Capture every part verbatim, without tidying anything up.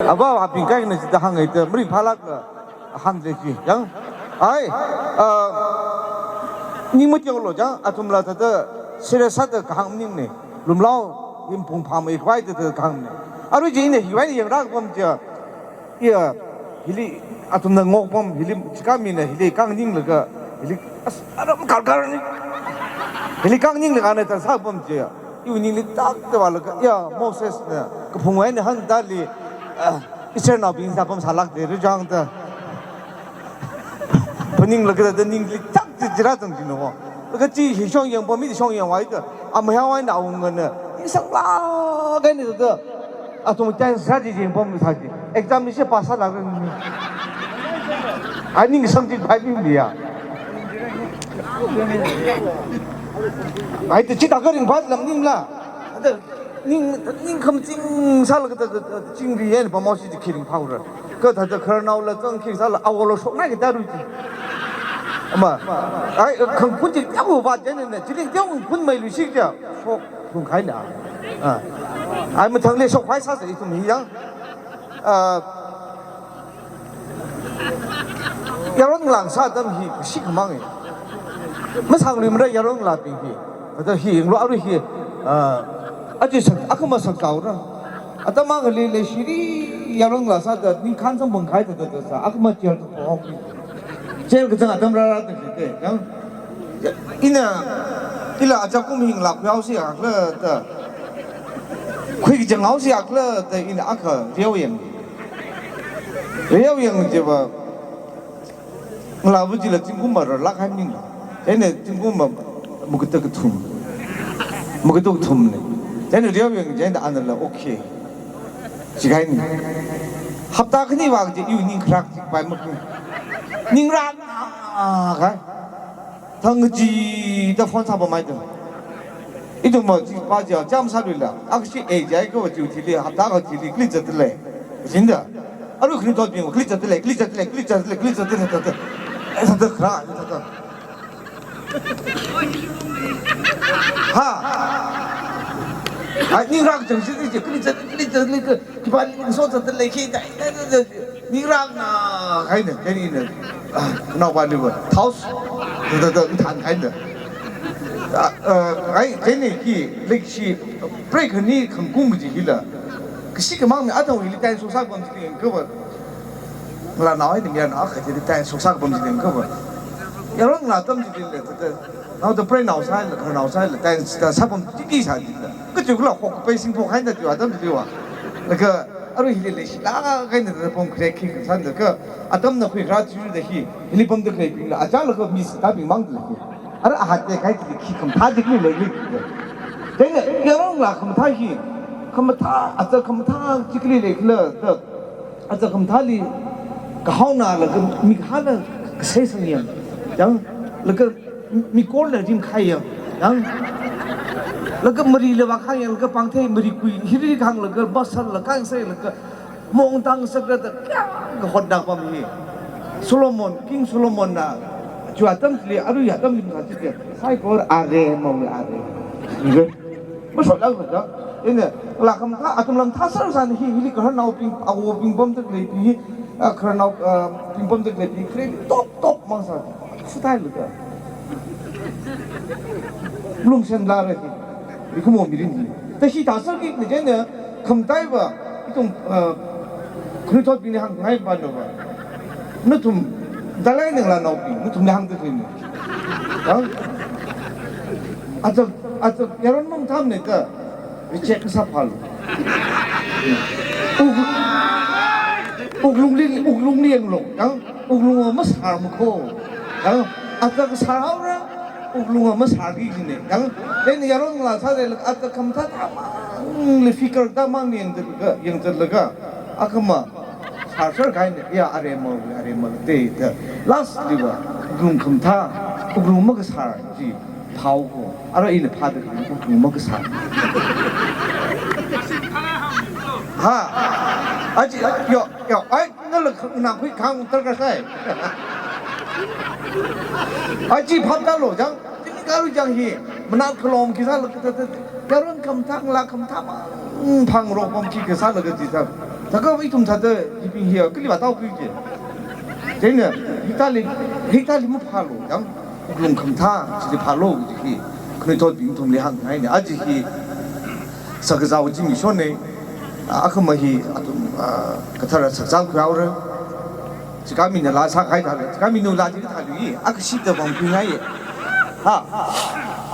Avāva̱bing kaina chida hāngngaida, maringphālākla hāngda chi, yang. Ai, ah, ning mateolu, yang, athumla thāda serious sāda kahāng maningne, lumlao, yin phungphā mai khavai da thāda kahāng maning. Arui chi ina hiwui eina yangrākapam chiya, iya, hili, athumna ngokpam, hili, chika mina hili khaninglaga, hili, as, aram karkar ni. Hili khaninglaga na thāda sāpam chiya. Iwui ningli tak da vālaga, ya, Mosesna kaphungwui eina hāngda li, ah, Israelnaobing sāpam sālākda rujang da. Phaninglaga da ningli tak da jira zang jino. Laga chi hi shong yangpam, mi shong yangvai da. Amahai eina awungana, i sanglāk eina da. Athum chance sāji yangpam sāji. Exam ni shi pass sālākra ni. Ai ning sangji phai ning liya. Ai, te chithākha ringphā lam ningla. Ada ning, ning khamathing sālaga da, da, da, chingri eina pamao shi chi khi ringphāra. Kha thāda khararnaola zang khi sāla awolo shoknai kida rui chi. Ama, ai, khangkhun chi teowa va jane ne, chili teowa khun mailuishit ja. Shok, khun khai na. Ah. Ai, mathangli shok khai sāsa ithum hi yang. Ah, yaron ngalā sā atam hi kashi khamang e. Masāngluimara yaron ngalābing hi. Ada hi yanglu arui hi, ah, aja sak, akhama sakkaora. Atam akhali leishiri yaron ngalā sāda ningkhān samphang khai da da da sā. Akhama jail da phokhok. Jail kazang atam rāra da da, yang. Ina, ila aja kum hi ngalā khuihaosi akhala da. Khuikazang haosi akhala da ina akha reo yang. Reo yang chiva, ngalā vajila zingkum mararlāk hai maning. Chieina zingkum ma, mukatuk kathum. Mukatuk kathum ne. Chieina reo yang chieina anala okay. Chi kahaina. Hapta khani vang chi iwui ning kharak chi pai mak. Ning rak, ah, kai. Thang kachida phone sāpam maida. Ithum ma chi pa chi cham sāluila. Akha chi e jai kava chi thili, hapta kha thili, kali zatda lei. Jinda. Arui khanuithotbing, kali zatda lei, kali zatda lei, kali zatda lei, kali zatda lei, zatda lei, zatda kharak, zatda. Ha. Ai, ning rak chang shi chi, kali zatda, kali zatda lei, ka, kipa ning so zatda lei, khi, dai, dai, dai, dai. Ning rak na, kahaina, kahaina, ah, naopa liva, house, da, da, da, than kahaina. Ah, ah, ai, kahaina ki, like, shi, break ni khangkung ji hila. Kashi khamang mi athang hili time shok sākapam ji kava. Ngalānao haida mayarnao akha hili time shok sākapam ji kava. Yaron ngalā atam ji le, da, da. Naoda preinao sāla, khararnao sāla, time shok sāpam ji ki sā ji la. Kachu kala hok pai singphok haida ji atam ji wa. Laga, arui hili leishilāk eina da pom kharek khi kasān da kha, atamna khuikharā chi da hi, hili pamda khaleibingla, achālakha mi sita bing mang da hi. Ara ahat te khai chi khi khamathā jik ni lei ni. Chieina, yaron ngalā khamathā hi, khamathā, aja khamathā jikli leikhala da, aja khamathāli, kahaona laga mi kahāla kasai sangyang. Yang, laga mikor la rim khai yang, yang. Laga mari la vākhang yang, laga pāngthei mari kui, hiri khang laga basal la khang sai laga mongtang sakra da kya kahotda pam hi. Solomon, King Solomon na, chi atam chili, arui atam lim sa chi kya. Saikora are, mong are. Nge. Mashola ka da. Ina, la khamathā, atam lam thā sāsāna hi, hili khararnaobing, awobing pamda khaleibing hi, ah, khararnao, ah, bing pamda khaleibing, khare top, top mang sā. Futai lu da. Lungsen la re ki. Ikumo mirin ji. Ta shi ta sa ki ne ne khamathā va. Itung, ah, khanuithotbing ni hāngngai ba no va. Nathum dalai ngalānaobing, nathum ni hāngda khalei ni. Ha? Aja, aja, yaron mong tham ne ta. Reject sāphalu. Uk, uklungli, uklungli yanglong, yang, uklung masār makho. Yang, aja kasār haora, uklung masār ki jine. Yang, then yaron ngalā sāda, aja khamathā tamang, le figure tamang yangda laga, yangda laga. Akhama, sār sār kahaina, ya, are mo, are mo, te, te. Last liva, uklung khamathā, uklung makasār ji. Phao ko, ara ina phada ko kung makasā. Ha. Aji, yo, yo, ai, nala, nakhui khang tarka sai. Aji phap talo, jang, timi karu jang hi, manat khalom khi sāla, ta, ta, ta, yaron khamathā, ngalā khamathā mang, phangrok pam khi kasāla kaji ta. Thākha ithum thāda hibing hi kali vātao khuiki. Chieina, hithāli, hithāli maphālu, yang, wuklung khamathā, chili phālu, kaji hi, khanuithotbing ithumli hānghaina, aja hi, sakazā chi mishonna, a, akhama hi, athum, a, kathara sakzā khuihaora. Chikha mina laa sākahai thāda, chikha mina laa chi kathāli, akhashida vāmkhuingaiya. Ha,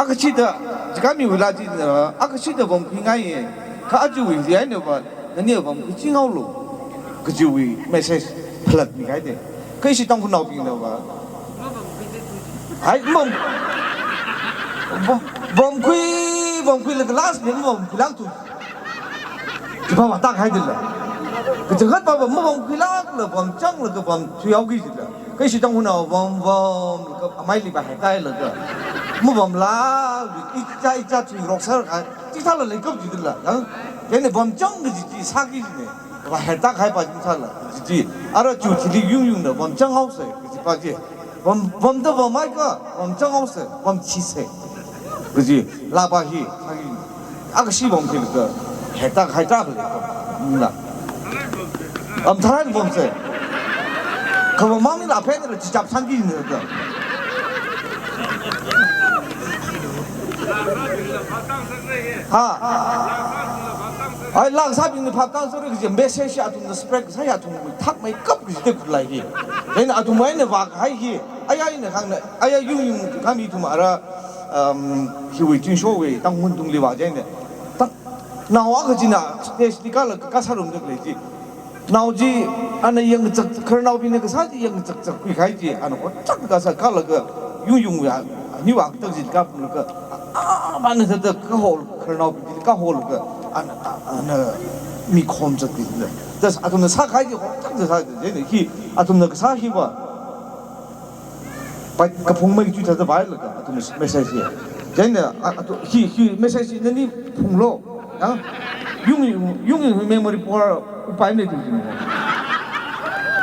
akhashida, chikha miwui laa chi, a, akhashida vāmkhuingaiya. Kha ajawui chi eina va, nani vāmkhui chingaolu, kajiwui message phalatmi kahaina. Kha ishi Tangkhulnaobingna va, hai, vām, vām, vāmkhui, vāmkhuilaga last li mavāmkhuilākthu. Chi pava tākahai dila. Kachangkhat pava mavāmkhuilākla, vāmchanglaga vāmthuihaoki jila. Kha ishi Tangkhulnao vām, vāmlaga, amaili va haitailaga, mavāmlākla, ichā, ichā thuirok sākahai, chithāla leikap jila, yang? Chieina vāmchang kaji chi sāki jina, va haitākahai pa chi sāla, chi chi, ara chu chili yungyungna vāmchanghaosa, kaji pa chi. Vām, vāmda vāmhaika, vāmchanghaosa, vāmchisa, kaji, laa pa hi, sāki jina. Akhashi vāmkhuilaga, haitākahai tākha leikap, na. Vām tharan vāmsa. Kha vāmmang ni laa phenra chichap sangki jina da. Ha. Hai, laa kasābingli phaptang sāra kaji message athumna spread kasā hi athumwui thakmeikap kaji te khutlai hi. Chieina athum eina vākahai hi, aya ina khangna, aya yungyung khami ithum ara, um, hiwui Chinshowui Tangkhul tungli vā chieina. Tang, nao akha china stage li kālaga kasā rumda khalei chi. Nao chi, ana yangkachak, khararnaobingna kasā chi yangkachakchak khuikahai chi, ana hotak kasā kālaga, yungyungwui, aniwui akatang chi kapunglaga, a, a, mana thāda kahol, khararnaobing chi kaholaga, ana, a, ana mikhom zatki jila. Thāda athumna sākahai chi hotak sā, sā, chieina hi, athumna kasā hi va, pai, kaphung mai chu thāda pailaga, athum message hi. Chieina, a, atu, hi, hi message hi nani phunglu. Ha? Yung, yung, yung memory power upai ne tu jing.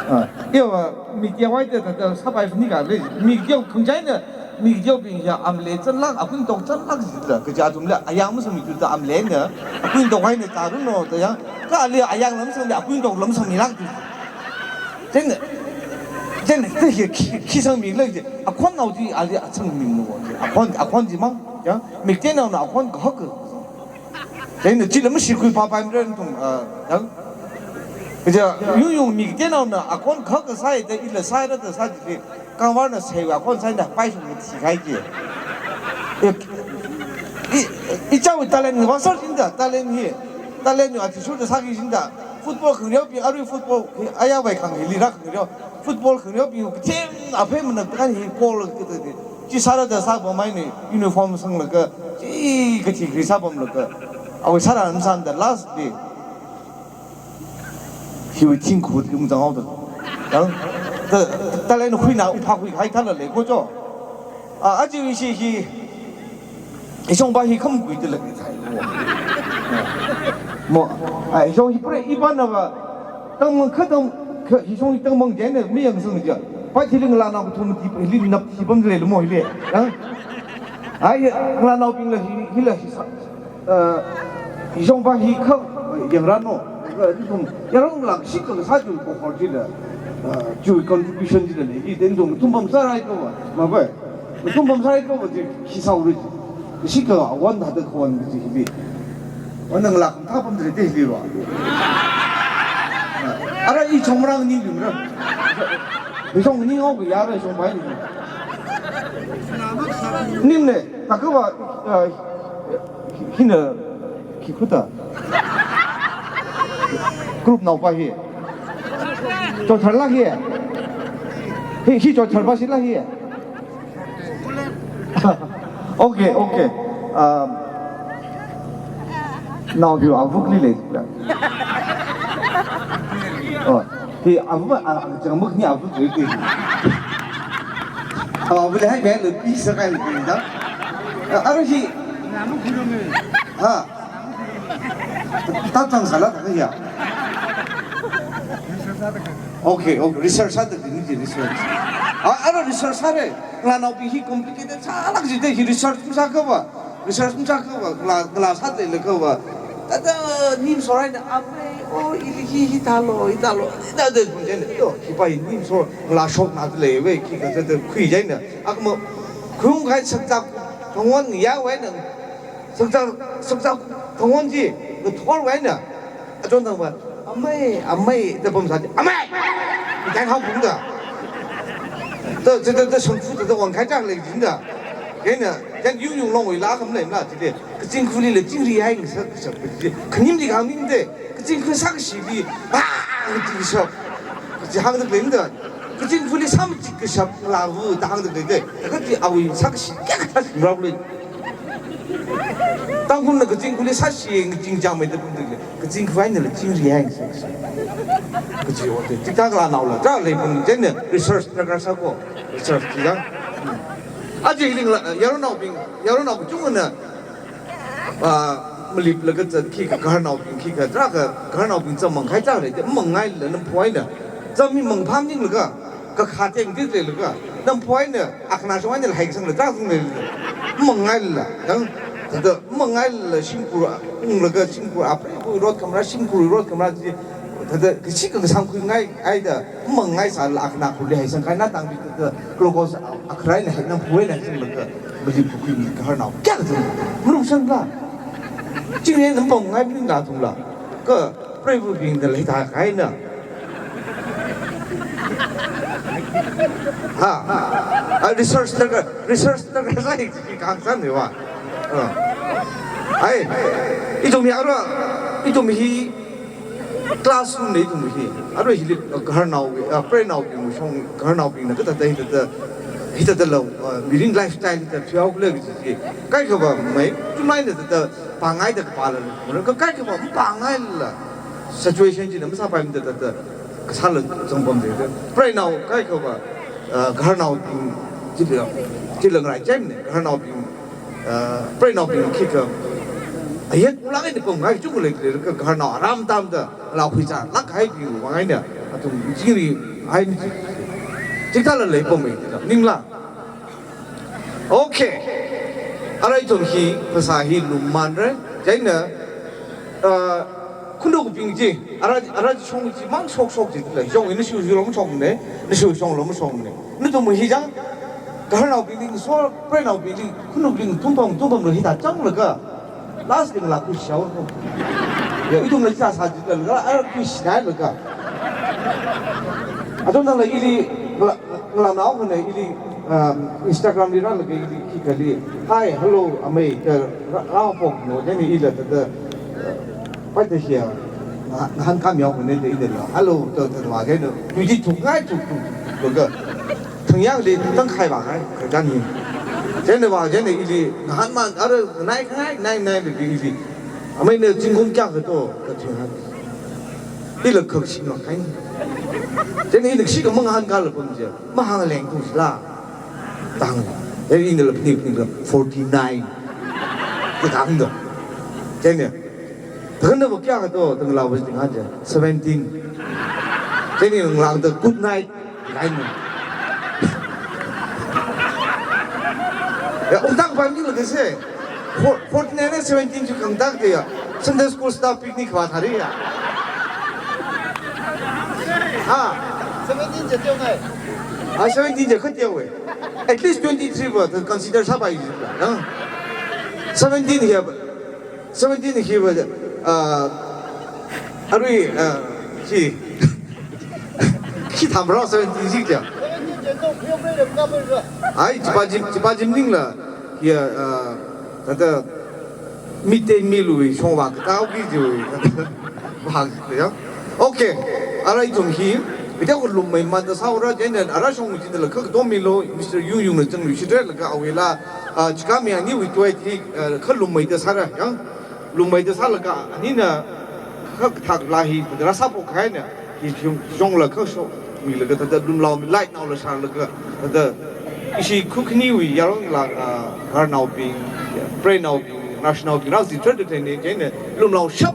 Ah, iya va, media wai te thāda sāpai ni kale. Media khangjaina, mediabing ya amle chanlāk, akun tok chanlāk jila. Kaja athumla, ayang masāmi tu da amlena, akun tok haina tarun no da yang. Kha ali ayangla masāmi, akun tokla masāmilāk tu. Chieina, chieina, te hi khi, khi sangmila chi. Akhonnao chi ali asangmilo. Akhon, akhon chi mang, ya. Miktenaona akhon kahak. Chieina chila mashikhui phapaimara nathum, ah, ya. Kaja, yungyung miktenaona akhon kahak sāi da ila sāra da sā chi. Kangvarna seiwui akhon sāina paishung thikahai chi. I, i, ichāwui talent vāsar jida, talent hi. Talent yu athishurda sāki jida. Football khangareobing, arui football, hi, aya vai khang hili rākhangareo. Football khangareobing, katheng, aphei manak kan hi goal, chi sāra da sāpamhaina, uniform sanglaga, chi kathi kathei sāpamlaga. Awui sāra masāmada last day. Hiwui thingkhu ungzanghaoda. Yang, ta, ta, talent khuina, upha khuikahai thāla lei ko cho. A, aja ishi hi, ishongpa hi khamkui tila ki thai. Mo, a, ishong hi pura ipana va, tangmang kha tang, kha ishong hi tangmang jaina, mi yangsang ja. Pa thili ngalānao kathum ti, hili nap thipam leilo mo hili. Yang, ai, ngalānaobingla hi, hila hi sā. Uh, ishongpa hi kha, uh, yangranu, uh, ithum, yarong lang shik kang sā chu ko khor chila, uh, chu contribution chila lei, hi ten ithum thumpam sārai ko va, ma ba, thumpam sārai ko va, chi, hi sāura chi. Shik kang awan thāda khon chi hi. Wan nang lak thapam chi te hi va. Uh, ara i chomrang ni bimra. Ishong ni ngau ya ra ishongpa ni. Nim ne, thākha va, uh, Hina, khi khuta. Group naopa hi. Choitharlāk hi. Hi, hi choitharpa shilāk hi. Okay, okay. Um, naobiu avukli lei. Oh. Hi, avu, a, a, chang muk ni avu tu ti. Avu le hai bel pi sa kai ni da. Ara hi. Ha. Ta tang sala ta ya. Okay, okay, research sa ta ni research. A, ara research sa re. Ngalānaobing hi complicated sālāk jida hi research masākha va. Research masākha va. Ngalā, ngalā sāda leilakha va. Thāda nim sor haina, amei, oh, ili hi, hithālo, hithālo, hithāda kum chieina, yo, hipa hi nim sor, ngalā shokna da leiwe, khikha thāda khui chieina, akma, khuiyung kahai sakzak thangwon ya wui eina, sakzak, sakzak thangwon chi, ngathor wui eina, achon thangva, amei, amei, da pamsā chi, amei! Itan hao pung da. Da, da, da, da, shangfu da, da, wang khai chang lei jin da. Chieina, chieina yung yung long wui la kam lei na, chi de. Kazing khuli la chingri hai ngasā, kashap kaji. Khanim di kang ning de. Kazing khu sākashi bi. Ah, kaji kashap. Kaji hāngda lei da. Kazing khuli sāmachik kashap la vu da hāngda lei de. Kaji awui sākashi kya kata rau lei. Tangkhulna kazing khuli sāshi ngaching chang mei da pun de lei. Kazing khu eina la chingri hai ngasā, ngasā. Kaji o de. Tiktak la nao la. Chā lei pun chieina research na kar sā ko. Research chi yang. Hmm. Aja hiling la, yaronnaobing, yaronnaobing chungna ah, maliplaga zat khikha gaharnaobing khikha, tarākha gaharnaobing zam mang khai tarākha lei, mang ngaila namphu eina. Zam mi mang pham ninglaga, kakha teng tit leilaga, namphu eina, akhana shong eina la hai kasang la tarākha zang leilaga. Mang ngaila, yang, thāda mang ngaila shimkhur, unglaga shimkhur, apre, rot khamra, shimkhur, rot khamra, chi, thāda kashi khangasang khuingai, aida, mang ngai sāla akhana khurli hai sang khai na tang bi thāda, glucose, akhara eina hai namphu eina hai sanglaga. Malip kukui mi gaharnao kya kazang? Malungsang la. Chingri nampam ngai mi ngathung la. Ka preivabingna leida kahaina. Ha. A research darkar, research darkar sai kang san ni wa. Ah. Ai, ithum hi ara, ithum hi classroom na ithum hi. Ara hili, uh, gaharnao, uh, preinaobing shong, gaharnaobingna kathāda hithāda, hithāda la, uh, mirin lifestyle hithāda phiao khala kaji chi. Kaikhava mei, chumai na thāda, pangai da kapā la. Mara ka kaikhava pangai la. Situation china masāpai mi thāda, thāda, kasā la zangpam de. Preinao kaikhava, uh, gaharnaobing, chila, chila ngarai chai mi ne, gaharnaobing, ah, preinaobing khikha, ayek ulak eina pamngai chukle le ka gaharnao aram tamda, lau khuicha, lak hai bi wang eina, athum chingri hai mi chi. Chithāla lei pam mi, ningla. Okay. Ara ithum hi, phasā hi lumman re, chieina, ah, khanukbing chi, ara, ara shong chi, mang shok shok chi, le, shong ina shu shu lom shong ne, na shu shong lom shong ne. Nathum hi jang, gaharnaobing so, preinaobing, khanukbing, thumpam, thumpam lo hithā changlaga. Last thing la khuishao ko. Ya, ithum la sā sā jilala, a khuishailaga. Athumna la ili, la, la nao khana ili, um, Instagram li rālaga ili khikha li. Hi, hello, amei, ka, ra, rāpok no, then ila thāda, uh, pai ta hia, nga, ngahānkāmi yao khana da ila la. Hello, ta, ta, wa, then, yuji thuk ngai, thuk, thuk, thuk, ka. Thangyang li tangkhai vāngai, kha dan hi. Chieina vā, chieina ili, ngahānman, ara, nai, nai, nai, nai, ili, ili. Ameina zingkum kayākha to, kathui hān. Ila khak shin vāngai. Chieina ina kashikha mangahānkāla pam chi, mahāngleng tu sila. Tang. Chieina ina la phaning, phaning la, forty-nine. Katang do. Chieina. Thangna ba kayākha to, thangla ba ting ha je, seventeen. Chieina ngalāngda good night, ngai mo. Ya, ungtak ba mi lo de se. Four-, fourteen and seventeen ju kangtak de ya. Sunday school staff picnic ba thari ya. Ha. Seventeen je teo ngai. Ah, seventeen je khat teo we. At least twenty-three ba, consider sāpai ji la. Ha? Seventeen ya ba. Seventeen hi va, ah, arui, ah, hi, khi tham rao seventeen hi kya? Ai, chipa jim, chipa jim ningla, ya, ah, thāda, midday meal wui, shong va, katao ki ji wui, thāda, va, ya. Okay, ara ithum hi, ita ko lummeimanda sāura, chieina, ara shong jindala, kha kato milo, Mister Yung Yung na chang lui, shidre laga awela, ah, chika mi ani wui tuai thi, ah, kha lummeida sāra, ya. Lummeida sālaga, anina kha kathak la hi, thāda rāsāpok kahaina, hi shong, shongla kha shong, milaga thāda lumlao mi light naola shālaga, thāda ishi khukhaniwui yarong la, ah, gaharnaobing, preinaobing, nashnaobing, rāzi thread thread ni, chieina lumlao shap,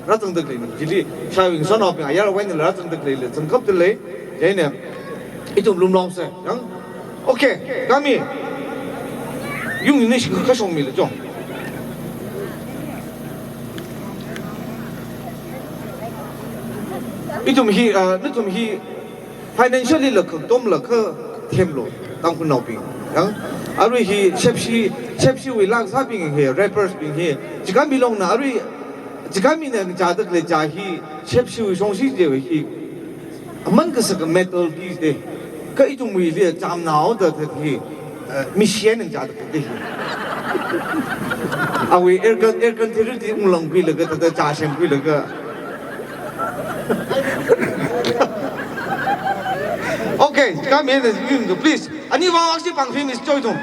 rāzangda leini, chili shawing sonaobing, ayar wai nila rāzangda leila, zangkapda lei, chieina, ithum lumlao se, yang, okay, kami. Yung ini shi kashong mila chong. Ithum hi, ah, nathum hi financially la kha tom la kha themlu, Tangkhulnaobing. Yang, arui hi shepshi, shepshiwui laa kasābing hi, rappers bing hi, chikami longna arui, chikami na chāda khalei chā hi, shepshiwui shongshi je hi, aman kasā ka metal piece de. Kha ithumwuili chāmnaoda thāda hi, eh, machine na chāda khalei hi. Awui airgun, airgun theory ti unglangkhuilaga, thāda chā semkhuilaga. Okay, come here, please. Ani vang aksi pang film is choi tum.